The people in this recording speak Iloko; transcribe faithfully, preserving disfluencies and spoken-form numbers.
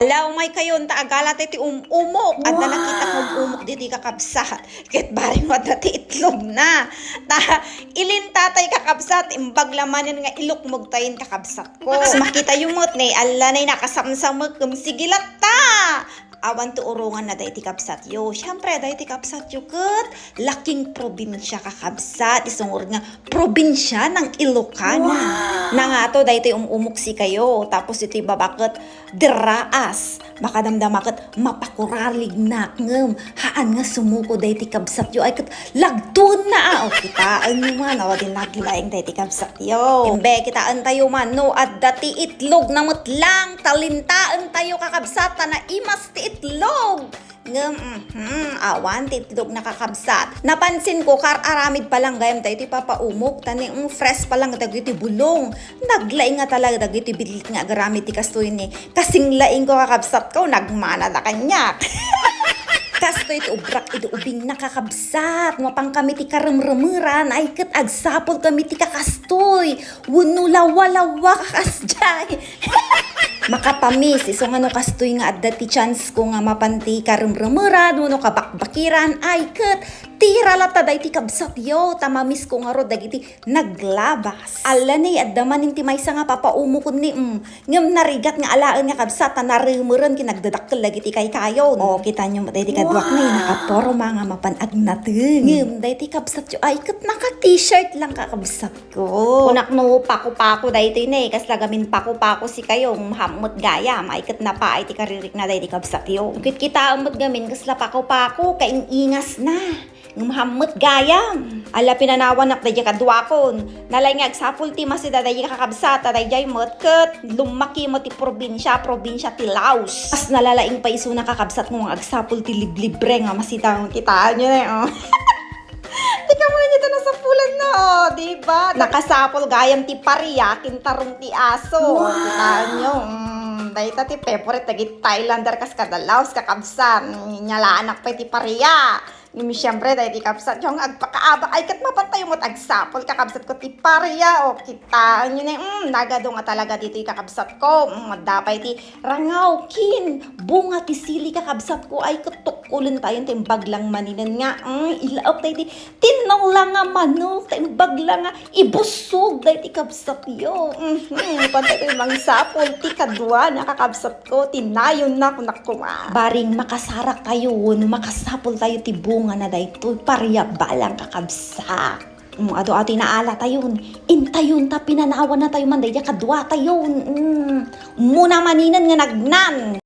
Ala, umay kayon, ta agala ti um-umok. Adda nakita nga um-umok ditoy, kakabsat. Ket bareng adda ti itlog na. Ta, ilinta tay, kakabsat, imbag la manen nga ilukmog tayen, kakabsat ko. Kas makita yo met, ne, ala, ne, nakasamsamek, kem sige latta. Awan ti urongan na daytoy, kabsat yo. Siyempre, daytoy, kabsat yo, ket laking probinsya, kakabsat. Isungo nga probinsya ng Ilocana. Wow! Nangato daytoy um-umok sikayo. Tapos itoy babaket, diraas. Makadamdama ket mapakuralignak ngem haan nga sumuko daytoy, kabsat yo. Ay ket lagtuenna, ah. O, kitaen yo man, o, di naglaing daytoy, kabsat yo. Imbe, kitaen tayo man no adda ti itlog na met lang, ta lintaen tayo, kakabsat, ta naimas ti itlog. Ngem, mhm, awan ti itlog na, kakabsat. Napansin ko, kar-aramid pa lang gayam daytoy papaumok, ta ni, mm, fresh pa lang dagiti bulong. Naglaing nga talaga dagiti bitlit nga agaramid ti kastoy ni. Kasinglaing ko, kakabsat ko, nagmana da kaniak. Kastoy ti ubrak idi ubing na, kakabsat. Mapan kami ti karemremeran, ay ket agsapul kami ti kakastoy. Wenno lawa-lawa, kakasdiay. Makapamis, isu nga no kastoy nga adda ti chance ko nga mapan ti karemremeran wenno kabakbakiran, ay ket tira latta daytoy, kabsat yo, ta mamis ko ngarud dagiti naglabas. Ala ni, adda manen ti maysa nga papaumokon ni, mm, ngem narigat nga alaen nga, kabsat, ta naremeren ken nagdadakkel dagiti kaykayon. O, kitanyo met daytoy kaduak ni, nakaporma nga mapan agnateng. Ngem daytoy, kabsat yo, ay ket naka-t-shirt lang, kakabsat ko. Kunak no pako-pako daytoy ne, kasla gamin pako-pako sikayo, mahammet gayam, ay ket napaay ti karirikna daytoy, kabsat yo. Kitkitaem met gamin kasla pako-pako, kaing-ingasna. Ngem hammet gayam. Ala, pinanawanak daydiay kaduakon. Nalaing nga agsapul ti masida daydiay, kakabsat, ta daydiay met ket lummaki met ti probinsia, probinsia ti Laos. Kas nalalaing pay isuna, kakabsat, nga agsapul ti liblibre nga masida. Kitaenyo ne, o. Di kamo ita nasapulan na, o, di ba? Nakasapul gayam ti paria ken tarong ti aso. Wow! Kitaenyo, mm, dayta ti favorite dagiti Thailander kas kada Laos, kakabsat. Inyalaanak pay ti paria. Ngem siyempre, daytoy, kabsat, yung agpakaabak, ay ket mapan tayo met agsapul, kakabsat ko, ti paria, o, kitaenyo ne, mm, nagadu nga talaga ditoy, kakabsat ko, mm, adda pay ti rangaw ken bunga ti sili, kakabsat ko, ay ket tukkulen tayo ti imbag lang maninen nga, mm, ilaok tayo ti tinnaw lang nga manok, ti imbag lang nga ibusog daytoy, kabsat yo. Mhm, pantay tayo mangsapul ti kadua na, kakabsat ko, ti nayonna, kunak koma. Bareng makasarak tayo wenno makasapul tayo ti bunga na daytoy, paria balang, kakabsat. Mm, adu-adu ti naala tayon. Intayon ta pinanawan na tayo man daydiay kadua tayon. Mm, muna maninen nga nagnan.